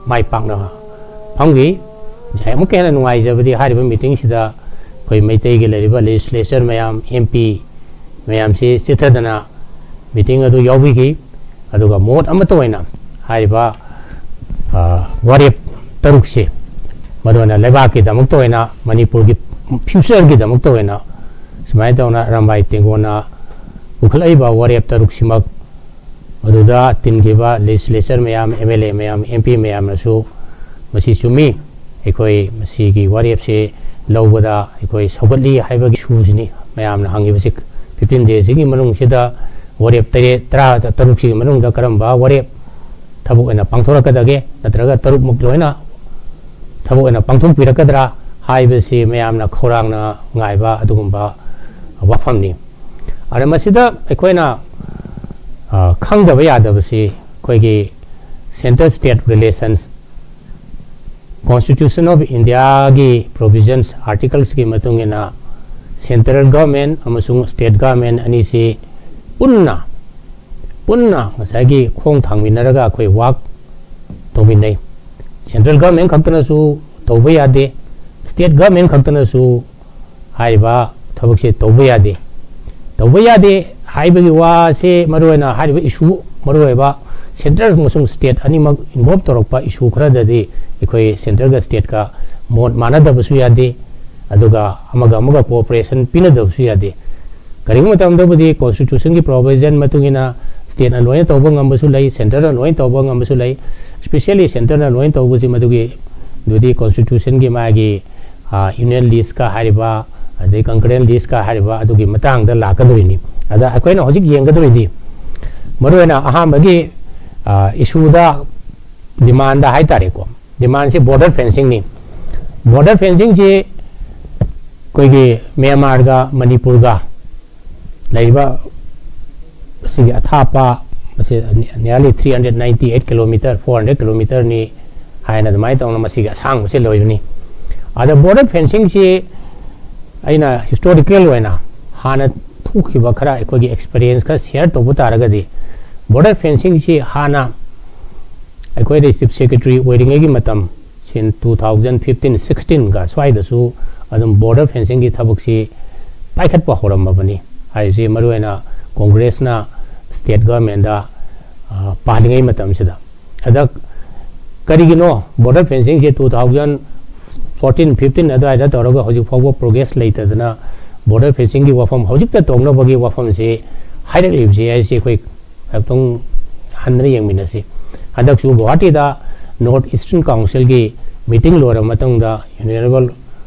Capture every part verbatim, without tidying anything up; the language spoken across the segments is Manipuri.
ꯃꯥꯏ ꯄꯥꯛꯅ ꯐꯝꯈꯤ꯫ ꯑꯃꯨꯛꯀ ꯍꯦꯟꯅ ꯅꯨꯡꯉꯥꯏꯖꯕꯗꯤ ꯍꯥꯏꯔꯤꯕ ꯃꯤꯇꯤꯡꯁꯤꯗ ꯑꯩꯈꯣꯏ ꯃꯩꯇꯩꯒꯤ ꯂꯩꯔꯤꯕ ꯂꯦꯖꯤꯁꯂꯦꯆꯔ ꯃꯌꯥꯝ, ꯑꯦꯝ ꯄꯤ ꯃꯌꯥꯝꯁꯤ ꯆꯤꯊꯗꯅ ꯃꯤꯇꯤꯡ ꯑꯗꯨ ꯌꯥꯎꯕꯤꯈꯤ꯫ ꯑꯗꯨꯒ ꯃꯣꯠ ꯑꯃꯠꯇ ꯑꯣꯏꯅ ꯍꯥꯏꯔꯤꯕ ꯋꯥꯔꯦꯞ ꯇꯔꯨꯛꯁꯤ, ꯃꯔꯨꯑꯣꯏꯅ ꯂꯩꯕꯥꯛꯀꯤꯗꯃꯛꯇ ꯑꯣꯏꯅ, ꯃꯅꯤꯄꯨꯔꯒꯤ ꯐ꯭ꯌꯨꯆꯔꯒꯤꯗꯃꯛꯇ ꯑꯣꯏꯅ ꯁꯨꯃꯥꯏꯅ ꯇꯧꯅ ꯑꯔꯥꯝꯕꯥꯏ ꯇꯦꯡꯒꯣꯅ ꯄꯨꯈꯠꯂꯛꯏꯕ ꯋꯥꯔꯦꯞ ꯇꯔꯨꯛꯁꯤꯃꯛ ꯃꯗꯨꯗ ꯇꯤꯟꯈꯤꯕ ꯂꯦꯖꯤꯁꯂꯦꯆꯔ ꯃꯌꯥꯝ, ꯑꯦꯝ ꯑꯦꯜ ꯑꯦ ꯃꯌꯥꯝ, ꯑꯦꯝ ꯄꯤ ꯃꯌꯥꯝꯅꯁꯨ ꯃꯁꯤ ꯆꯨꯝꯃꯤ, ꯑꯩꯈꯣꯏ ꯃꯁꯤꯒꯤ ꯋꯥꯔꯦꯞꯁꯦ ꯂꯧꯕꯗ ꯑꯩꯈꯣꯏ ꯁꯧꯒꯠꯂꯤ ꯍꯥꯏꯕꯒꯤ ꯏꯁꯨꯁꯤꯅꯤ ꯃꯌꯥꯝꯅ ꯍꯪꯉꯤꯕꯁꯤ꯫ ꯐꯤꯐꯇꯤꯟ ꯗꯦꯁꯤꯒꯤ ꯃꯅꯨꯡꯁꯤꯗ ꯋꯥꯔꯦꯞ ꯇꯔꯦꯠ, ꯇꯔꯥ, ꯇꯔꯨꯛꯁꯤꯒꯤ ꯃꯅꯨꯡꯗ ꯀꯔꯝꯕ ꯋꯥꯔꯦꯞ ꯊꯕꯛ ꯑꯣꯏꯅ ꯄꯥꯡꯊꯣꯔꯛꯀꯗꯒꯦ, ꯅꯠꯇ꯭ꯔꯒ ꯇꯔꯨꯛꯃꯛ ꯂꯣꯏꯅ ꯊꯕꯛ ꯑꯣꯏꯅ ꯄꯥꯡꯊꯣꯛꯄꯤꯔꯛꯀꯗ꯭ꯔꯥ ꯍꯥꯏꯕꯁꯤ ꯃꯌꯥꯝꯅ ꯈꯧꯔꯥꯡꯅ ꯉꯥꯏꯕ ꯑꯗꯨꯒꯨꯝꯕ ꯋꯥꯐꯝꯅꯤ꯫ ꯑꯗ ꯃꯁꯤꯗ ꯑꯩꯈꯣꯏꯅ ꯈꯪꯗꯕ ꯌꯥꯗꯕꯁꯤ ꯑꯩꯈꯣꯏꯒꯤ Centre State Relations, Constitution of Indiaꯒꯤ provisions, articlesꯀꯤ ꯃꯇꯨꯡ ꯏꯟꯅ central government ꯑꯃꯁꯨꯡ state government ꯑꯅꯤꯁꯤ ꯄꯨꯟꯅ ꯄꯨꯟꯅ ꯉꯁꯥꯏꯒꯤ ꯈꯣꯡ ꯊꯥꯡꯃꯤꯟꯅꯔꯒ ꯑꯩꯈꯣꯏ work ꯇꯧꯃꯤꯟꯅꯩ꯫ Central government ꯈꯛꯇꯅꯁꯨ ꯇꯧꯕ ꯌꯥꯗꯦ, state government ꯈꯛꯇꯅꯁꯨ ꯍꯥꯏꯔꯤꯕ ꯊꯕꯛꯁꯦ ꯇꯧꯕ ꯌꯥꯗꯦ꯫ ꯇꯧꯕ ꯌꯥꯗꯦ ꯍꯥꯏꯕꯒꯤ ꯋꯥꯁꯦ ꯃꯔꯨꯑꯣꯏꯅ ꯍꯥꯏꯔꯤꯕ issue, ꯃꯔꯨꯑꯣꯏꯕ central ꯑꯃꯁꯨꯡ state ꯑꯅꯤꯃꯛ involve ꯇꯧꯔꯛꯄ issue ꯈꯔꯗꯗꯤ ꯑꯩꯈꯣꯏ centreꯒ stateꯀ ꯃꯣꯠ ꯃꯥꯟꯅꯗꯕꯁꯨ ꯌꯥꯗꯦ, ꯑꯗꯨꯒ ꯑꯃꯒ ꯑꯃꯒ cooperation ꯄꯤꯅꯗꯕꯁꯨ ꯌꯥꯗꯦ꯫ ꯀꯔꯤꯒꯨꯝꯕ ꯃꯇꯝꯗꯕꯨꯗꯤ constitutionꯒꯤ provision ꯃꯇꯨꯡ ꯏꯟꯅ stateꯅ ꯂꯣꯏꯅ ꯇꯧꯕ ꯉꯝꯕꯁꯨ ꯂꯩ, centreꯅ ꯂꯣꯏꯅ ꯇꯧꯕ ꯉꯝꯕꯁꯨ ꯂꯩ꯫ Specially centreꯅ ꯂꯣꯏꯅ ꯇꯧꯕꯁꯤ ꯃꯗꯨꯒꯤ ꯑꯗꯨꯗꯤ constitutionꯒꯤ ꯃꯥꯒꯤ union listꯀ ꯍꯥꯏꯔꯤꯕ, ꯑꯗꯩ concurrent listꯀ ꯍꯥꯏꯔꯤꯕ ꯑꯗꯨꯒꯤ ꯃꯇꯥꯡꯗ ꯂꯥꯛꯀꯗꯣꯔꯤꯅꯤ꯫ ꯑꯗ ꯑꯩꯈꯣꯏꯅ ꯍꯧꯖꯤꯛ ꯌꯦꯡꯒꯗꯣꯔꯤꯗꯤ ꯃꯔꯨꯑꯣꯏꯅ ꯑꯍꯥꯟꯕꯒꯤ issueꯗ, demandꯗ ꯍꯥꯏꯇꯥꯔꯦꯀꯣ, demandꯁꯤ border fencingꯅꯤ꯫ Border fencingꯁꯤ ꯑꯩꯈꯣꯏꯒꯤ ꯃ꯭ꯌꯥꯟꯃꯥꯔꯒ ꯃꯅꯤꯄꯨꯔꯒ ꯂꯩꯔꯤꯕ ꯁꯤꯒꯤ ꯑꯊꯥꯞꯄ, ꯃꯁꯤ nearly three hundred ninety eight kilometre, four hundred kilometreꯅꯤ ꯍꯥꯏꯅ ꯑꯗꯨꯃꯥꯏꯅ ꯇꯧꯅ ꯃꯁꯤꯒꯤ ꯑꯁꯥꯡꯕꯁꯤ ꯂꯣꯏꯕꯅꯤ꯫ ꯑꯗ border fencingꯁꯤ ꯑꯩꯅ historical ꯑꯣꯏꯅ ꯍꯥꯟꯅ ꯊꯣꯛꯈꯤꯕ ꯈꯔ ꯑꯩꯈꯣꯏꯒꯤ experience ꯈꯔ share ꯇꯧꯕ ꯇꯥꯔꯒꯗꯤ, border fencingꯁꯤ ꯍꯥꯟꯅ ꯑꯩꯈꯣꯏꯗ ꯆꯤꯐ ꯁꯦꯀ꯭ꯔꯦꯇꯔꯤ ꯑꯣꯏꯔꯤꯉꯩꯒꯤ ꯃꯇꯝ, ꯁꯤꯟ ꯇꯨ ꯊꯥꯎꯖꯟ ꯐꯤꯐꯇꯤꯟ ꯁꯤꯛꯁꯇꯤꯟꯒ ꯁ꯭ꯋꯥꯏꯗꯁꯨ ꯑꯗꯨꯝ ꯕꯣꯔꯗꯔ ꯐꯦꯟꯁꯤꯡꯒꯤ ꯊꯕꯛꯁꯤ ꯄꯥꯏꯈꯠꯄ ꯍꯧꯔꯝꯃꯕꯅꯤ꯫ ꯍꯥꯏꯔꯤꯁꯤ ꯃꯔꯨꯑꯣꯏꯅ ꯀꯣꯡꯒ꯭ꯔꯦꯁꯅ ꯁ꯭ꯇꯦꯠ ꯒꯚꯔꯟꯃꯦꯟꯗ, ꯑ, ꯄꯥꯜꯂꯤꯉꯩ ꯃꯇꯝꯁꯤꯗ꯫ ꯑꯗ ꯀꯔꯤꯒꯤꯅꯣ ꯕꯣꯔꯗꯔ ꯐꯦꯟꯁꯤꯡꯁꯦ ꯇꯨ ꯊꯥꯎꯖꯟ ꯐꯣꯔꯇꯤꯟ ꯐꯤꯐꯇꯤꯟ ꯑꯗꯨꯋꯥꯏꯗ ꯇꯧꯔꯒ ꯍꯧꯖꯤꯛ ꯐꯥꯎꯕ ꯄ꯭ꯔꯣꯒ꯭ꯔꯦꯁ ꯂꯩꯇꯗꯅ ꯕꯣꯔꯗꯔ ꯐꯦꯟꯁꯤꯡꯒꯤ ꯋꯥꯐꯝ ꯍꯧꯖꯤꯛꯇ ꯇꯧꯅꯕꯒꯤ ꯋꯥꯐꯝꯁꯤ ꯍꯥꯏꯔꯛꯂꯤꯕꯁꯤ ꯍꯥꯏꯁꯤ ꯑꯩꯈꯣꯏ ꯑꯃꯨꯛꯇꯪ ꯍꯟꯗꯅ ꯌꯦꯡꯃꯤꯟꯅꯁꯤ꯫ ꯍꯟꯗꯛꯁꯨ ꯒꯨꯋꯥꯍꯥꯇꯤꯗ ꯅꯣꯔꯠ ꯏꯁꯇꯔꯟ ꯀꯥꯎꯟꯁꯤꯜꯒꯤ ꯃꯤꯇꯤꯡ ꯂꯣꯏꯔꯕ ꯃꯇꯨꯡꯗ ꯑꯣꯅꯔꯦꯕꯜ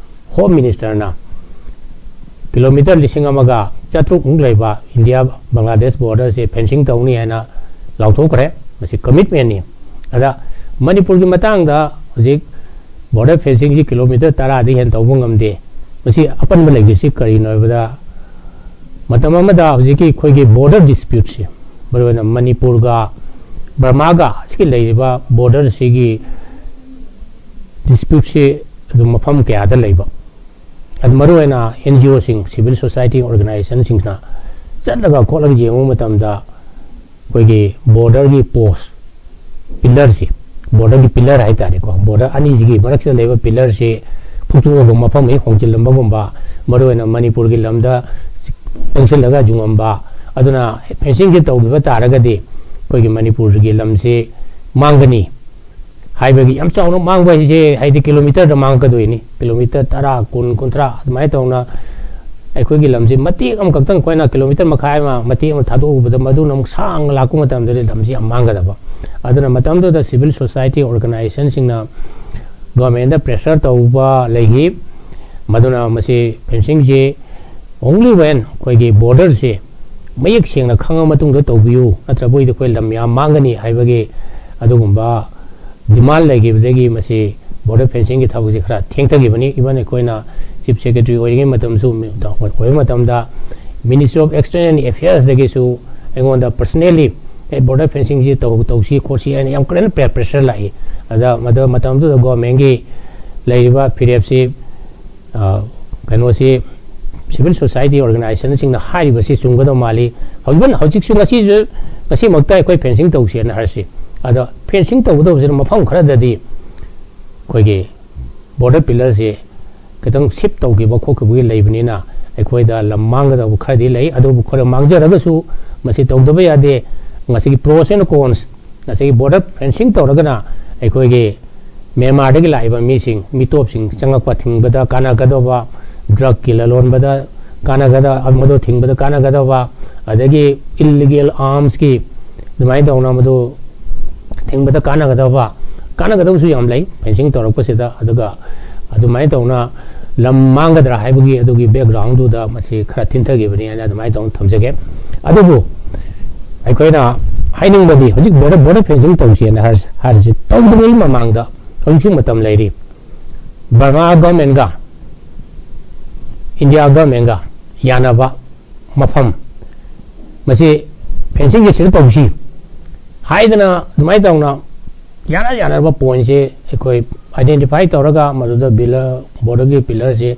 ꯍꯣꯝ ꯃꯤꯅꯤꯁꯇꯔꯅ ꯀꯤꯂꯣꯃꯤꯇꯔ ꯂꯤꯁꯤꯡ ꯑꯃꯒ ꯆꯥꯇ꯭ꯔꯨꯛꯃꯨꯛ ꯂꯩꯕ ꯏꯟꯗꯤꯌꯥ ꯕꯪꯒ꯭ꯂꯥꯗꯦꯁ ꯕꯣꯔꯗꯔꯁꯦ ꯐꯦꯟꯁꯤꯡ ꯇꯧꯅꯤ ꯍꯥꯏꯅ ꯂꯥꯎꯊꯣꯛꯈ꯭ꯔꯦ꯫ ꯃꯁꯤ ꯀꯃꯤꯠꯃꯦꯟꯅꯤ꯫ ꯑꯗ ꯃꯅꯤꯄꯨꯔꯒꯤ ꯃꯇꯥꯡꯗ ꯍꯧꯖꯤꯛ ꯕꯣꯔꯗꯔ ꯐꯦꯟꯁꯤꯡꯁꯤ ꯀꯤꯂꯣꯃꯤꯇꯔ ꯇꯔꯥꯗꯤ ꯍꯦꯟꯅ ꯇꯧꯕ ꯉꯝꯗꯦ꯫ ꯃꯁꯤ ꯑꯄꯟꯕ ꯂꯩꯈ꯭ꯔꯤꯁꯤ ꯀꯔꯤꯅꯣ ꯍꯥꯏꯕꯗ, ꯃꯇꯝ ꯑꯃꯗ ꯍꯧꯖꯤꯛꯀꯤ ꯑꯩꯈꯣꯏꯒꯤ ꯕꯣꯔꯗꯔ ꯗꯤꯁꯄ꯭ꯌꯨꯠꯁꯦ, ꯃꯔꯨꯑꯣꯏꯅ ꯃꯅꯤꯄꯨꯔꯒ ꯕꯔꯃꯥꯒ ꯑꯁꯤꯒꯤ ꯂꯩꯔꯤꯕ ꯕꯣꯔꯗꯔꯁꯤꯒꯤ ꯗꯤꯁꯄ꯭ꯌꯨꯠꯁꯤ ꯑꯗꯨꯝ ꯃꯐꯝ ꯀꯌꯥꯗ ꯂꯩꯕ, ꯑꯗꯨ ꯃꯔꯨꯑꯣꯏꯅ ꯑꯦꯟ ꯖꯤ ꯑꯣꯁꯤꯡ, ꯁꯤꯚꯤꯜ ꯁꯣꯁꯥꯏꯇꯤ ꯑꯣꯔꯒꯅꯥꯏꯖꯦꯁꯟꯁꯤꯡꯅ ꯆꯠꯂꯒ ꯈꯣꯠꯂꯒ ꯌꯦꯡꯕ ꯃꯇꯝꯗ ꯑꯩꯈꯣꯏꯒꯤ ꯕꯣꯔꯗꯔꯒꯤ ꯄꯣꯁ, ꯄꯤꯂꯔꯁꯤ, ꯕꯣꯔꯗꯔꯒꯤ ꯄꯤꯂꯔ ꯍꯥꯏꯇꯥꯔꯦꯀꯣ, ꯕꯣꯔꯗꯔ ꯑꯅꯤꯁꯤꯒꯤ ꯃꯔꯛꯁꯤꯗ ꯂꯩꯕ ꯄꯤꯂꯔꯁꯤ ꯐꯨꯛꯇꯣꯛꯑꯒ ꯃꯐꯝ ꯍꯦꯛ ꯍꯣꯡꯖꯤꯜꯂꯝꯕꯒꯨꯝꯕ, ꯃꯔꯨꯑꯣꯏꯅ ꯃꯅꯤꯄꯨꯔꯒꯤ ꯂꯝꯗ ꯆꯪꯁꯤꯜꯂꯒ ꯌꯨꯡꯉꯝꯕ, ꯑꯗꯨꯅ ꯐꯦꯟꯁꯤꯡꯁꯦ ꯇꯧꯈꯤꯕ ꯇꯥꯔꯒꯗꯤ ꯑꯩꯈꯣꯏꯒꯤ ꯃꯅꯤꯄꯨꯔꯒꯤ ꯂꯝꯁꯤ ꯃꯥꯡꯒꯅꯤ ꯍꯥꯏꯕꯒꯤ, ꯌꯥꯝ ꯆꯥꯎꯅ ꯃꯥꯡꯕ ꯍꯥꯏꯁꯦ, ꯍꯥꯏꯗꯤ ꯀꯤꯂꯣꯃꯤꯇꯔꯗ ꯃꯥꯡꯉꯛꯀꯗꯣꯏꯅꯤ, ꯀꯤꯂꯣꯃꯤꯇꯔ ꯇꯔꯥ, ꯀꯨꯟ, ꯀꯨꯟꯊ꯭ꯔꯥ ꯑꯗꯨꯃꯥꯏꯅ ꯇꯧꯅ ꯑꯩꯈꯣꯏꯒꯤ ꯂꯝꯁꯤ ꯃꯇꯦꯛ ꯑꯃꯈꯛꯇꯪ, ꯑꯩꯈꯣꯏꯅ ꯀꯤꯂꯣꯃꯤꯇꯔ ꯃꯈꯥꯏ ꯑꯃ ꯃꯇꯦꯛ ꯑꯃ ꯊꯥꯗꯣꯛꯎꯕꯗ ꯃꯗꯨꯅ ꯑꯃꯨꯛ ꯁꯥꯡꯅ ꯂꯥꯛꯄ ꯃꯇꯝꯗꯗꯤ ꯂꯝꯁꯤ ꯌꯥꯝ ꯃꯥꯡꯒꯗꯕ꯫ ꯑꯗꯨꯅ ꯃꯇꯝꯗꯨꯗ ꯁꯤꯚꯤꯜ ꯁꯣꯁꯥꯏꯇꯤ ꯑꯣꯔꯒꯅꯥꯏꯖꯦꯁꯟꯁꯤꯡꯅ ꯒꯣꯔꯃꯦꯟꯗ ꯄ꯭ꯔꯦꯁꯔ ꯇꯧꯕ ꯂꯩꯈꯤ꯫ ꯃꯗꯨꯅ ꯃꯁꯤ ꯐꯦꯟꯁꯤꯡꯁꯤ only when ꯑꯩꯈꯣꯏꯒꯤ ꯕꯣꯔꯗꯔꯁꯤ ꯃꯌꯦꯛ ꯁꯦꯡꯅ ꯈꯪꯉ ꯃꯇꯨꯡꯗ ꯇꯧꯕꯤꯌꯨ, ꯅꯠꯇ꯭ꯔꯕꯗꯤ ꯑꯩꯈꯣꯏ ꯂꯝ ꯌꯥꯝ ꯃꯥꯡꯒꯅꯤ ꯍꯥꯏꯕꯒꯤ ꯑꯗꯨꯒꯨꯝꯕ ꯗꯤꯃꯥꯟ ꯂꯩꯈꯤꯕꯗꯒꯤ ꯃꯁꯤ ꯕꯣꯔꯗꯔ ꯐꯦꯟꯁꯤꯡꯒꯤ ꯊꯕꯛꯁꯤ ꯈꯔ ꯊꯦꯡꯊꯈꯤꯕꯅꯤ꯫ Even ꯑꯩꯈꯣꯏꯅ ꯆꯤꯐ ꯁꯦꯀ꯭ꯔꯦꯇꯔꯤ ꯑꯣꯏꯔꯤꯉꯩ ꯃꯇꯝꯁꯨ, ꯑꯣꯏꯕ ꯃꯇꯝꯗ ꯃꯤꯅꯤꯁꯇ꯭ꯔꯤ ꯑꯣꯐ ꯑꯦꯛꯁꯇꯔꯅꯦꯜ ꯑꯦꯐꯤꯌꯔꯁꯇꯒꯤꯁꯨ ꯑꯩꯉꯣꯟꯗ ꯄꯔꯁꯅꯦꯜꯂꯤ, "ꯑꯦ, ꯕꯣꯔꯗꯔ ꯐꯦꯟꯁꯤꯡꯁꯤ ꯇꯧ-, ꯇꯧꯁꯤ ꯈꯣꯠꯁꯤ" ꯍꯥꯏꯅ ꯌꯥꯝ ꯀꯟꯅ ꯄ꯭ꯔꯦ-, ꯄ꯭ꯔꯦꯁꯔ ꯂꯥꯛꯏ꯫ ꯑꯗ ꯃꯗꯨ ꯃꯇꯝꯗꯨꯗ ꯒꯣꯔꯃꯦꯟꯒꯤ ꯂꯩꯔꯤꯕ ꯐꯤꯔꯦꯞꯁꯤ, ꯑ, ꯀꯩꯅꯣꯁꯤ, ꯁꯤꯚꯤꯜ ꯁꯣꯁꯥꯏꯇꯤ ꯑꯣꯔꯒꯅꯥꯏꯖꯦꯁꯟꯁꯤꯡꯅ ꯍꯥꯏꯔꯤꯕꯁꯤ ꯆꯨꯝꯒꯗꯧ ꯃꯥꯜꯂꯤ꯫ Even ꯍꯧꯖꯤꯛꯁꯨ, ꯉꯁꯤꯁꯨ, ꯉꯁꯤꯃꯛꯇ ꯑꯩꯈꯣꯏ ꯐꯦꯟꯁꯤꯡ ꯇꯧꯁꯦꯅ ꯍꯥꯏꯔꯁꯤ, ꯑꯗ ꯐꯦꯟꯁꯤꯡ ꯇꯧꯒꯗꯧꯕꯁꯤꯅ ꯃꯐꯝ ꯈꯔꯗꯗꯤ ꯑꯩꯈꯣꯏꯒꯤ ꯕꯣꯔꯗꯔ ꯄꯤꯂꯔꯁꯤ ꯈꯤꯇꯪ ꯁꯤꯞ ꯇꯧꯈꯤꯕ ꯈꯣꯠꯈꯤꯕꯒꯤ ꯂꯩꯕꯅꯤꯅ ꯑꯩꯈꯣꯏꯗ ꯂꯝ ꯃꯥꯡꯒꯗꯕ ꯈꯔꯗꯤ ꯂꯩ꯫ ꯑꯗꯨꯕꯨ ꯈꯔ ꯃꯥꯡꯖꯔꯒꯁꯨ ꯃꯁꯤ ꯇꯧꯗꯕ ꯌꯥꯗꯦ꯫ ꯉꯁꯤꯒꯤ ꯄ꯭ꯔꯣꯁ ꯑꯦꯟ ꯀꯣꯟꯁ, ꯉꯁꯤꯒꯤ ꯕꯣꯔꯗꯔ ꯐꯦꯟꯁꯤꯡ ꯇꯧꯔꯒꯅ ꯑꯩꯈꯣꯏꯒꯤ ꯃ꯭ꯌꯥꯟꯃꯥꯔꯗꯒꯤ ꯂꯥꯛꯏꯕ ꯃꯤꯁꯤꯡ, ꯃꯤꯇꯣꯞꯁꯤꯡ ꯆꯪꯉꯛꯄ ꯊꯤꯡꯕꯗ ꯀꯥꯟꯅꯒꯗꯧꯕ, ꯗ꯭ꯔꯒꯀꯤ ꯂꯂꯣꯟꯕꯗ ꯀꯥꯟꯅꯒꯗ ꯃꯗꯨ ꯊꯤꯡꯕꯗ ꯀꯥꯟꯅꯒꯗꯧꯕ, ꯑꯗꯒꯤ ꯏꯜꯂꯤꯒꯦꯜ ꯑꯥꯔꯝꯁꯀꯤ ꯑꯗꯨꯃꯥꯏꯅ ꯇꯧꯅ ꯃꯗꯨ ꯊꯤꯡꯕꯗ ꯀꯥꯟꯅꯒꯗꯕ, ꯀꯥꯟꯅꯒꯗꯕꯁꯨ ꯌꯥꯝ ꯂꯩ ꯐꯦꯟꯁꯤꯡ ꯇꯧꯔꯛꯄꯁꯤꯗ꯫ ꯑꯗꯨꯒ ꯑꯗꯨꯃꯥꯏꯅ ꯇꯧꯅ ꯂꯝ ꯃꯥꯡꯒꯗ꯭ꯔꯥ ꯍꯥꯏꯕꯒꯤ ꯑꯗꯨꯒꯤ ꯕꯦꯛꯒ꯭ꯔꯥꯎꯟꯗꯨꯗ ꯃꯁꯤ ꯈꯔ ꯊꯤꯟꯊꯈꯤꯕꯅꯤ ꯍꯥꯏꯅ ꯑꯗꯨꯃꯥꯏꯅ ꯇꯧꯅ ꯊꯝꯖꯒꯦ꯫ ꯑꯗꯨꯕꯨ ꯑꯩꯈꯣꯏꯅ ꯍꯥꯏꯅꯤꯡꯕꯗꯤ ꯍꯧꯖꯤꯛ ꯕꯣꯔꯗꯔ ꯕꯣꯔꯗꯔ ꯐꯦꯟꯁꯤꯡ ꯇꯧꯁꯦꯅ ꯍꯥꯏꯔ- ꯍꯥꯏꯔꯤꯁꯤ ꯇꯧꯗ꯭ꯔꯤꯉꯩ ꯃꯃꯥꯡꯗ ꯍꯧꯖꯤꯛꯁꯨ ꯃꯇꯝ ꯂꯩꯔꯤ꯫ ꯕꯔꯃꯥ ꯒꯚꯔꯟꯃꯦꯟꯒ ꯏꯟꯗꯤꯌꯥ ꯒꯚꯔꯟꯃꯦꯟꯒ ꯌꯥꯅꯕ ꯃꯐꯝ ꯃꯁꯤ ꯐꯦꯟꯁꯤꯡꯒꯤ ꯁꯤꯗ ꯇꯧꯁꯤ ꯍꯥꯏꯗꯅ ꯑꯗꯨꯃꯥꯏꯅ ꯇꯧꯅ ꯌꯥꯅ ꯌꯥꯅꯔꯕ ꯄꯣꯏꯟꯁꯦ ꯑꯩꯈꯣꯏ ꯑꯥꯏꯗꯦꯟꯇꯤꯐꯥꯏ ꯇꯧꯔꯒ ꯃꯗꯨꯗ ꯕꯤꯂꯔ ꯕꯣꯔꯗꯔꯒꯤ ꯄꯤꯂꯔꯁꯦ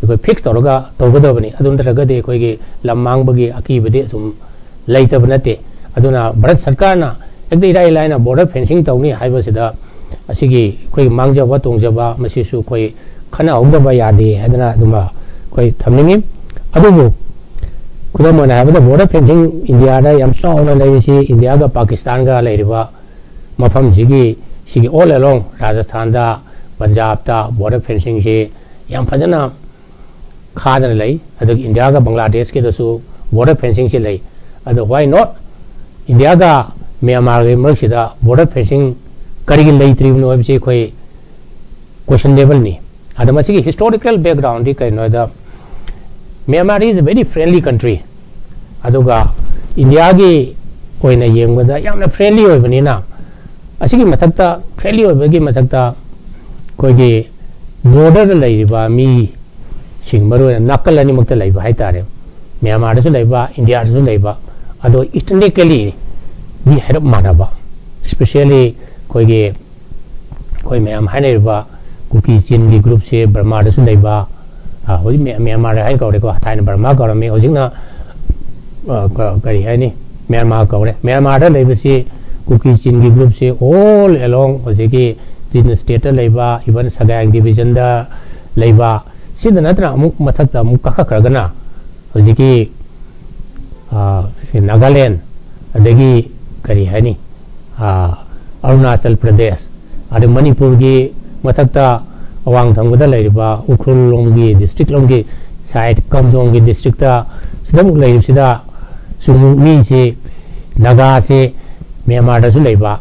ꯑꯩꯈꯣꯏ ꯐꯤꯛꯁ ꯇꯧꯔꯒ ꯇꯧꯒꯗꯕꯅꯤ꯫ ꯑꯗꯨ ꯅꯠꯇ꯭ꯔꯒꯗꯤ ꯑꯩꯈꯣꯏꯒꯤ ꯂꯝ ꯃꯥꯡꯕꯒꯤ ꯑꯀꯤꯕꯗꯤ ꯑꯁꯨꯝ ꯂꯩꯇꯕ ꯅꯠꯇꯦ꯫ ꯑꯗꯨꯅ ꯚꯥꯔꯠ ꯁꯔꯀꯥꯔꯅ ꯍꯦꯛꯇ ꯏꯔꯥꯏ ꯂꯥꯏꯅ ꯕꯣꯔꯗꯔ ꯐꯦꯟꯁꯤꯡ ꯇꯧꯅꯤ ꯍꯥꯏꯕꯁꯤꯗ ꯑꯁꯤꯒꯤ ꯑꯩꯈꯣꯏꯒꯤ ꯃꯥꯡꯖꯕ ꯇꯣꯡꯖꯕ ꯃꯁꯤꯁꯨ ꯑꯩꯈꯣꯏ ꯈꯟꯅꯍꯧꯗꯕ ꯌꯥꯗꯦ ꯍꯥꯏꯗꯅ ꯑꯗꯨꯃ ꯑꯩꯈꯣꯏ ꯊꯝꯅꯤꯡꯉꯤ꯫ ꯑꯗꯨꯕꯨ ꯈꯨꯗꯝ ꯑꯣꯏꯅ ꯍꯥꯏꯔꯕꯗ ꯕꯣꯔꯗꯔ ꯐꯦꯟꯁꯤꯡ ꯏꯟꯗꯤꯌꯥꯗ ꯌꯥꯝ ꯆꯥꯎꯅ ꯂꯩꯔꯤꯁꯤ ꯏꯟꯗꯤꯌꯥꯒ ꯄꯥꯀꯤꯁꯇꯥꯟꯒ ꯂꯩꯔꯤꯕ ꯃꯐꯝꯁꯤꯒꯤ ꯁꯤꯒꯤ ꯑꯣꯜ ꯑꯦꯂꯣꯡ ꯔꯥꯖꯁꯊꯥꯟꯗ ꯄꯟꯖꯥꯕꯇ ꯕꯣꯔꯗꯔ ꯐꯦꯟꯁꯤꯡꯁꯤ ꯌꯥꯝ ꯐꯖꯅ ꯈꯥꯗꯅ ꯂꯩ꯫ ꯑꯗꯨꯒ ꯏꯟꯗꯤꯌꯥꯒ ꯕꯪꯒ꯭ꯂꯥꯗꯦꯁꯀꯤꯗꯁꯨ ꯕꯣꯔꯗꯔ ꯐꯦꯟꯁꯤꯡꯁꯤ ꯂꯩ꯫ ꯑꯗꯣ why not ꯏꯟꯗꯤꯌꯥꯒ ꯃ꯭ꯌꯥꯟꯃꯥꯔꯒꯤ ꯃꯔꯛꯁꯤꯗ ꯕꯣꯔꯗꯔ ꯐꯦꯟꯁꯤꯡ ꯀꯔꯤꯒꯤ ꯂꯩꯇ꯭ꯔꯤꯕꯅꯣ ꯍꯥꯏꯕꯁꯤ ꯑꯩꯈꯣꯏ ꯀꯣꯏꯁꯟꯅꯦꯕꯜꯅꯤ꯫ ꯑꯗꯣ ꯃꯁꯤꯒꯤ ꯍꯤꯁꯇꯣꯔꯤꯀꯦꯜ ꯕꯦꯛꯒ꯭ꯔꯥꯎꯟꯗꯤ ꯀꯩꯅꯣ ꯍꯥꯏꯗ Myanmar is a very friendly country꯫ ꯑꯗꯨꯒ ꯏꯟꯗꯤꯌꯥꯒꯤ ꯑꯣꯏꯅ ꯌꯦꯡꯕꯗ ꯌꯥꯝꯅ ꯐ꯭ꯔꯦꯟꯂꯤ ꯑꯣꯏꯕꯅꯤꯅ ꯑꯁꯤꯒꯤ ꯃꯊꯛꯇ ꯐ꯭ꯔꯦꯟꯂꯤ ꯑꯣꯏꯕꯒꯤ ꯃꯊꯛꯇ ꯑꯩꯈꯣꯏꯒꯤ ꯕꯣꯔꯗꯔꯗ ꯂꯩꯔꯤꯕ ꯃꯤꯁꯤꯡ ꯃꯔꯨꯑꯣꯏꯅ ꯅꯥꯀꯜ ꯑꯅꯤꯃꯛꯇ ꯂꯩꯕ ꯍꯥꯏꯇꯥꯔꯦ, ꯃ꯭ꯌꯥꯟꯃꯥꯔꯗꯁꯨ ꯂꯩꯕ ꯏꯟꯗꯤꯌꯥꯗꯁꯨ ꯂꯩꯕ ꯑꯗꯣ ꯏꯊꯅꯤꯀꯦꯂꯤꯗꯤ ꯍꯥꯏꯔꯞ ꯃꯥꯟꯅꯕ, ꯏꯁꯄꯤꯁꯦꯜꯂꯤ ꯑꯩꯈꯣꯏꯒꯤ ꯑꯩꯈꯣꯏ ꯃꯌꯥꯝ ꯍꯥꯏꯅꯔꯤꯕ ꯀꯨꯀꯤ ꯆꯤꯟꯒꯤ ꯒ꯭ꯔꯨꯞꯁꯦ ꯕꯔꯃꯥꯗꯁꯨ ꯂꯩꯕ, ꯑ, ꯍꯧꯖꯤꯛ ꯃ꯭ꯌꯥ- ꯃ꯭ꯌꯥꯟꯃꯥꯔ ꯍꯥꯏꯅ ꯀꯧꯔꯦꯀꯣ, ꯊꯥꯏꯅ ꯕꯔꯃꯥ ꯀꯧꯔꯝꯃꯤ, ꯍꯧꯖꯤꯛꯅ ꯑ, ꯀ- ꯀꯔꯤ ꯍꯥꯏꯅꯤ, ꯃ꯭ꯌꯥꯟꯃꯥꯔ ꯀꯧꯔꯦ꯫ ꯃ꯭ꯌꯥꯟꯃꯥꯔꯗ ꯂꯩꯕꯁꯤ ꯀꯨꯀꯤ ꯆꯤꯟꯒꯤ ꯒ꯭ꯔꯨꯞꯁꯤ ꯑꯣꯜ ꯑꯦꯂꯣꯡ ꯍꯧꯖꯤꯛꯀꯤ ꯆꯤꯟ ꯁ꯭ꯇꯦꯠꯇ ꯂꯩꯕ, ꯏꯚꯟ ꯁꯒꯥꯏ ꯗꯤꯕꯤꯖꯟꯗ ꯂꯩꯕ, ꯁꯤꯗ ꯅꯠꯇꯅ ꯑꯃꯨꯛ ꯃꯊꯛꯇ ꯑꯃꯨꯛ ꯀꯥꯈꯠꯈ꯭ꯔꯒꯅ ꯍꯧꯖꯤꯛꯀꯤ, ꯑ, ꯁꯤ ꯅꯥꯒꯥꯂꯦꯟ, ꯑꯗꯒꯤ ꯀꯔꯤ ꯍꯥꯏꯅꯤ, ꯑ, ꯑꯔꯨꯅꯥꯆꯜ ꯄ꯭ꯔꯗꯦꯁ, ꯑꯗꯩ ꯃꯅꯤꯄꯨꯔꯒꯤ ꯃꯊꯛꯇ ꯑꯋꯥꯡ ꯊꯪꯕꯗ ꯂꯩꯔꯤꯕ ꯎꯈ꯭ꯔꯨꯜ ꯂꯣꯝꯒꯤ ꯗꯤꯁꯇ꯭ꯔꯤꯛ ꯂꯣꯝꯒꯤ ꯁꯥꯏꯠ, ꯀꯥꯝꯖꯣꯡꯒꯤ ꯗꯤꯁꯇ꯭ꯔꯤꯛꯇ ꯁꯤꯗ ꯑꯃꯨꯛ ꯂꯩꯔꯤꯕꯁꯤꯗ ꯁꯨꯝ ꯃꯤꯁꯤ, ꯅꯥꯒꯥꯁꯤ ꯃ꯭ꯌꯥꯟꯃꯥꯔꯗꯁꯨ ꯂꯩꯕ,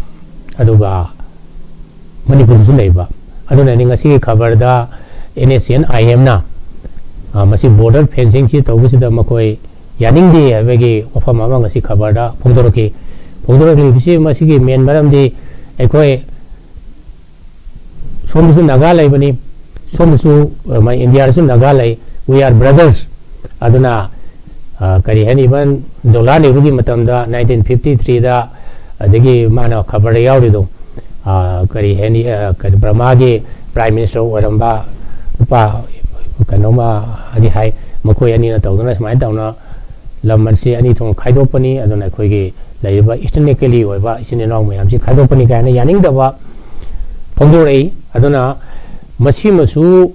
ꯑꯗꯨꯒ ꯃꯅꯤꯄꯨꯔꯗꯁꯨ ꯂꯩꯕ꯫ ꯑꯗꯨꯅꯅꯤ ꯉꯁꯤꯒꯤ ꯈꯕꯔꯗ NSCN IMꯅ, ꯑ, ꯃꯁꯤ ꯕꯣꯔꯗꯔ ꯐꯦꯟꯁꯤꯡꯁꯤ ꯇꯧꯕꯁꯤꯗ ꯃꯈꯣꯏ ꯌꯥꯅꯤꯡꯗꯦ ꯍꯥꯏꯕꯒꯤ ꯋꯥꯐꯝ ꯑꯃ ꯉꯁꯤ ꯈꯕꯔꯗ ꯐꯣꯡꯗꯣꯔꯛꯈꯤ꯫ ꯐꯣꯡꯗꯣꯔꯛꯂꯤꯕꯁꯤ ꯃꯁꯤꯒꯤ ꯃꯦꯟ ꯃꯔꯝꯗꯤ ꯑꯩꯈꯣꯏ ꯁꯣꯝꯗꯁꯨ ꯅꯥꯒꯥ ꯂꯩꯕꯅꯤ, ꯁꯣꯝꯗꯁꯨ, ꯑ, ꯃ-, ꯏꯟꯗꯤꯌꯥꯗꯁꯨ ꯅꯥꯒꯥ ꯂꯩ, we are brothers꯫ ꯑꯗꯨꯅ, ꯑ, ꯀꯔꯤ ꯍꯥꯏꯅꯤ, ꯏꯚꯟ ꯖꯋꯥꯍꯔꯂꯥꯜ ꯅꯦꯍꯔꯨꯒꯤ ꯃꯇꯝꯗ nineteen fifty threeꯗ, ꯑꯗꯒꯤ ꯃꯥꯅ ꯈꯕꯔꯗ ꯌꯥꯎꯔꯤꯗꯣ, ꯑ, ꯀꯔꯤ ꯍꯥꯏꯅꯤ, ꯑ, ꯀꯔꯤ, ꯕꯔꯃꯥꯒꯤ ꯄ꯭ꯔꯥꯏꯝ ꯃꯤꯅꯤꯁꯇꯔ ꯑꯣꯏꯔꯝꯕ ꯅꯨꯄꯥ ꯀꯩꯅꯣꯃ ꯍꯥꯏꯗꯤ ꯍꯥꯏ, ꯃꯈꯣꯏ ꯑꯅꯤꯅ ꯇꯧꯗꯨꯅ ꯁꯨꯃꯥꯏꯅ ꯇꯧꯅ ꯂꯝ ꯑꯁꯤ ꯑꯅꯤ ꯊꯣꯛꯅ ꯈꯥꯏꯗꯣꯛꯄꯅꯤ, ꯑꯗꯨꯅ ꯑꯩꯈꯣꯏꯒꯤ ꯂꯩꯔꯤꯕ ꯏꯁꯇꯔꯟ ꯂꯤꯀꯦꯂꯤ ꯑꯣꯏꯕ ꯏꯆꯤꯟ ꯏꯅꯥꯎ ꯃꯌꯥꯝꯁꯤ ꯈꯥꯏꯗꯣꯛꯄꯅꯤ ꯀꯥꯏꯅ ꯌꯥꯅꯤꯡꯗꯕ ꯐꯣꯡꯗꯣꯔꯛꯏ꯫ ꯑꯗꯨꯅ ꯃꯁꯤꯃꯁꯨ,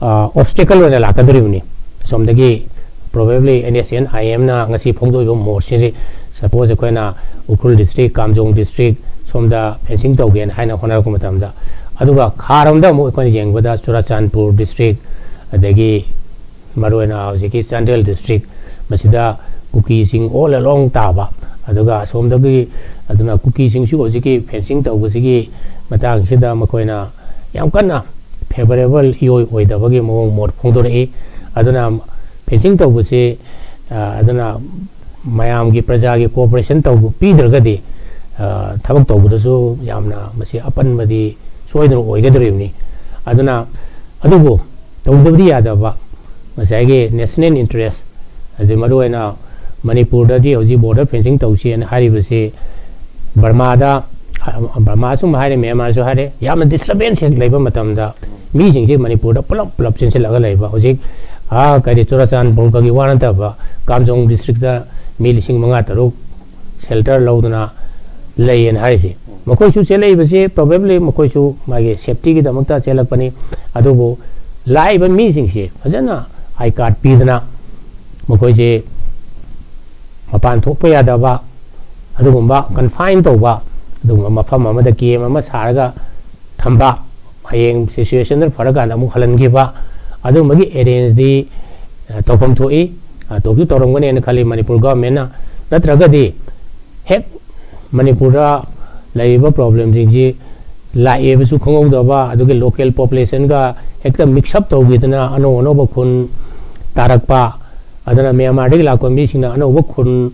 ꯑ, ꯑꯣꯕꯁꯇꯦꯀꯜ ꯑꯣꯏꯅ ꯂꯥꯛꯀꯗꯧꯔꯤꯕꯅꯤ꯫ ꯑꯁꯣꯝꯗꯒꯤ probably NSCN IMꯅ ꯉꯁꯤ ꯐꯣꯡꯗꯣꯛꯏꯕ ꯃꯣꯠꯁꯤꯗꯤ, ꯁꯄꯣꯁ ꯑꯩꯈꯣꯏꯅ ꯎꯈ꯭ꯔꯨꯜ ꯗꯤꯁꯇ꯭ꯔꯤꯛ, ꯀꯥꯝꯖꯣꯡ ꯗꯤꯁꯇ꯭ꯔꯤꯛ ꯁꯣꯝꯗ ꯐꯦꯟꯁꯤꯡ ꯇꯧꯒꯦꯅ ꯍꯥꯏꯅ ꯍꯣꯠꯅꯔꯛꯄ ꯃꯇꯝꯗ, ꯑꯗꯨꯒ ꯈꯥꯔꯣꯝꯗ ꯑꯃꯨꯛ ꯑꯩꯈꯣꯏꯅ ꯌꯦꯡꯕꯗ ꯆꯨꯔꯥꯆꯥꯟꯄꯨꯔ ꯗꯤꯁꯇ꯭ꯔꯤꯛ, ꯑꯗꯒꯤ ꯃꯔꯨꯑꯣꯏꯅ ꯍꯧꯖꯤꯛꯀꯤ ꯆꯥꯟꯗꯦꯜ ꯗꯤꯁꯇ꯭ꯔꯤꯛ, ꯃꯁꯤꯗ ꯀꯨꯀꯤꯁꯤꯡ ꯑꯣꯜ ꯑꯦꯂꯣꯡ ꯇꯥꯕ, ꯑꯗꯨꯒ ꯑꯁꯣꯝꯗꯒꯤ, ꯑꯗꯨꯅ ꯀꯨꯀꯤꯁꯤꯡꯁꯨ ꯍꯧꯖꯤꯛꯀꯤ ꯐꯦꯟꯁꯤꯡ ꯇꯧꯕꯁꯤꯒꯤ ꯃꯇꯥꯡꯁꯤꯗ ꯃꯈꯣꯏꯅ ꯌꯥꯝ ꯀꯟꯅ ꯐꯦꯕꯔꯦꯕꯜ ꯏꯑꯣꯏ ꯑꯣꯏꯗꯕꯒꯤ ꯃꯑꯣꯡ ꯃꯣꯠ ꯐꯣꯡꯗꯣꯔꯛꯏ꯫ ꯑꯗꯨꯅ ꯐꯦꯟꯁꯤꯡ ꯇꯧꯕꯁꯤ, ꯑ, ꯑꯗꯨꯅ ꯃꯌꯥꯝꯒꯤ, ꯄ꯭ꯔꯖꯥꯒꯤ ꯀꯣꯑꯣꯄꯔꯦꯁꯟ ꯇꯧꯕ ꯄꯤꯗ꯭ꯔꯒꯗꯤ, ꯑ, ꯊꯕꯛ ꯇꯧꯕꯗꯁꯨ ꯌꯥꯝꯅ ꯃꯁꯤ ꯑꯄꯟꯕꯗꯤ ꯁꯣꯏꯗꯅ ꯑꯣꯏꯒꯗꯧꯔꯤꯕꯅꯤ꯫ ꯑꯗꯨꯅ, ꯑꯗꯨꯕꯨ ꯇꯧꯗꯕꯗꯤ ꯌꯥꯗꯕ ꯉꯁꯥꯏꯒꯤ ꯅꯦꯁꯅꯦꯜ ꯏꯟꯇꯔꯦꯁ, ꯑꯗꯩ ꯃꯔꯨꯑꯣꯏꯅ ꯃꯅꯤꯄꯨꯔꯗꯗꯤ ꯍꯧꯖꯤꯛ ꯕꯣꯔꯗꯔ ꯐꯦꯟꯁꯤꯡ ꯇꯧꯁꯦꯅ ꯍꯥꯏꯔꯤꯕꯁꯤ ꯕꯔꯃꯥꯗ, ꯕꯔꯃꯥꯁꯨ ꯍꯥꯏꯔꯦ, ꯃ꯭ꯌꯥꯟꯃꯥꯔꯁꯨ ꯍꯥꯏꯔꯦ, ꯌꯥꯝꯅ ꯗꯤꯁꯇꯔꯕꯦꯟꯁ ꯍꯦꯛ ꯂꯩꯕ ꯃꯇꯝꯗ ꯃꯤꯁꯤꯡꯁꯦ ꯃꯅꯤꯄꯨꯔꯗ ꯄꯨꯂꯞ ꯄꯨꯂꯞ ꯆꯦꯟꯁꯤꯜꯂꯒ ꯂꯩꯕ꯫ ꯍꯧꯖꯤꯛ, ꯑꯥ, ꯀꯔꯤ, ꯆꯨꯔꯥꯆꯥꯟꯄꯨꯔ ꯈꯛꯀꯤ ꯋꯥ ꯅꯠꯇꯕ, ꯀꯥꯝꯖꯣꯡ ꯗꯤꯁꯇ꯭ꯔꯤꯛꯇ ꯃꯤ ꯂꯤꯁꯤꯡ ꯃꯉꯥ ꯇꯔꯨꯛ ꯁꯦꯜꯇꯔ ꯂꯧꯗꯨꯅ ꯂꯩꯌꯦꯅ ꯍꯥꯏꯔꯤꯁꯦ꯫ ꯃꯈꯣꯏꯁꯨ ꯆꯦꯜꯂꯛꯏꯕꯁꯤ probably ꯃꯈꯣꯏꯁꯨ ꯃꯥꯒꯤ safetyꯒꯤꯗꯃꯛꯇ ꯆꯦꯜꯂꯛꯄꯅꯤ꯫ ꯑꯗꯨꯕꯨ ꯂꯥꯛꯏꯕ ꯃꯤꯁꯤꯡꯁꯦ ꯐꯖꯅ I card ꯄꯤꯗꯅ ꯃꯈꯣꯏꯁꯦ ꯃꯄꯥꯟ ꯊꯣꯛꯄ ꯌꯥꯗꯕ, ꯑꯗꯨꯒꯨꯝꯕ confine ꯇꯧꯕ, ꯑꯗꯨꯒꯨꯝꯕ ꯃꯐꯝ ꯑꯃꯗ camp ꯑꯃ ꯁꯥꯔꯒ ꯊꯝꯕ, ꯍꯌꯦꯡ situationꯗ ꯐꯔꯀꯥꯟꯗ ꯑꯃꯨꯛ ꯍꯜꯍꯟꯈꯤꯕ, ꯑꯗꯨꯒꯨꯝꯕꯒꯤ arrangeꯗꯤ, ꯑ, ꯇꯧꯐꯝ ꯊꯣꯛꯏ꯫ ꯑ, ꯇꯧꯁꯨ ꯇꯧꯔꯝꯒꯅꯦꯅ ꯈꯜꯂꯤ ꯃꯅꯤꯄꯨꯔ governmentꯅ꯫ ꯅꯠꯇ꯭ꯔꯒꯗꯤ ꯍꯦꯛ ꯃꯅꯤꯄꯨꯔꯗ ꯂꯩꯔꯤꯕ problemꯁꯤꯡꯁꯤ ꯂꯥꯛꯑꯦꯕꯁꯨ ꯈꯪꯍꯧꯗꯕ, ꯑꯗꯨꯒ local populationꯒ ꯍꯦꯛꯇ mix up ꯇꯧꯈꯤꯗꯅ ꯑꯅꯧ ꯑꯅꯧꯕ ꯈꯨꯟ ꯇꯥꯔꯛꯄ, ꯑꯗꯨꯅ ꯃ꯭ꯌꯥꯟꯃꯥꯔꯗꯒꯤ ꯂꯥꯛꯄ ꯃꯤꯁꯤꯡꯅ ꯑꯅꯧꯕ ꯈꯨꯟ,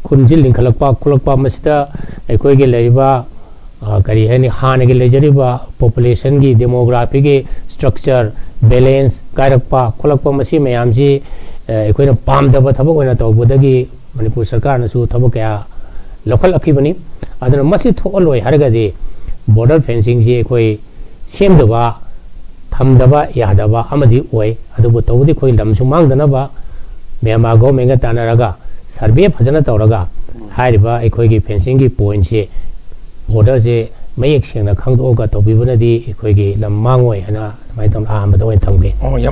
ꯈꯨꯟꯁꯤ ꯂꯤꯡꯈꯠꯂꯛꯄ ꯈꯣꯠꯂꯛꯄ, ꯃꯁꯤꯗ ꯑꯩꯈꯣꯏꯒꯤ ꯂꯩꯔꯤꯕ, ꯑ, ꯀꯔꯤ ꯍꯥꯏꯅꯤ, ꯍꯥꯟꯅꯒꯤ ꯂꯩꯖꯔꯤꯕ populationꯒꯤ demographyꯒꯤ structure balance ꯀꯥꯏꯔꯛꯄ ꯈꯣꯠꯂꯛꯄ, ꯃꯁꯤ ꯃꯌꯥꯝꯁꯤ, ꯑ, ꯑꯩꯈꯣꯏꯅ ꯄꯥꯝꯗꯕ ꯊꯕꯛ ꯑꯣꯏꯅ ꯇꯧꯕꯗꯒꯤ ꯃꯅꯤꯄꯨꯔ ꯁꯔꯀꯥꯔꯅꯁꯨ ꯊꯕꯛ ꯀꯌꯥ ꯂꯧꯈꯠꯂꯛꯈꯤꯕꯅꯤ꯫ ꯑꯗꯨꯅ ꯃꯁꯤ ꯊꯣꯛꯍꯜꯂꯣꯏ ꯍꯥꯏꯔꯒꯗꯤ border fencingꯁꯤ ꯑꯩꯈꯣꯏ ꯁꯦꯝꯗꯕ, ꯊꯝꯗꯕ ꯌꯥꯗꯕ ꯑꯃꯗꯤ ꯑꯣꯏ꯫ ꯑꯗꯨꯕꯨ ꯇꯧꯕꯗꯤ ꯑꯩꯈꯣꯏ ꯂꯝꯁꯨ ꯃꯥꯡꯗꯅꯕ ꯃ꯭ꯌꯥꯟꯃꯥꯔ governmentꯒ ꯇꯥꯟꯅꯔꯒ survey ꯐꯖꯅ ꯇꯧꯔꯒ ꯍꯥꯏꯔꯤꯕ ꯑꯩꯈꯣꯏꯒꯤ fencingꯒꯤ pointꯁꯦ, borderꯁꯦ ꯃꯌꯦꯛ ꯁꯦꯡꯅ ꯈꯪꯗꯣꯛꯑꯒ ꯇꯧꯕꯤꯕꯅꯗꯤ ꯑꯩꯈꯣꯏꯒꯤ ꯂꯝ ꯃꯥꯡꯉꯣꯏ ꯍꯥꯏꯅ ꯑꯗꯨꯃꯥꯏꯅ ꯇꯧꯅ ꯑꯍꯥꯟꯕꯗ ꯑꯣꯏꯅ ꯊꯝꯒꯦ꯫ ꯑꯣ,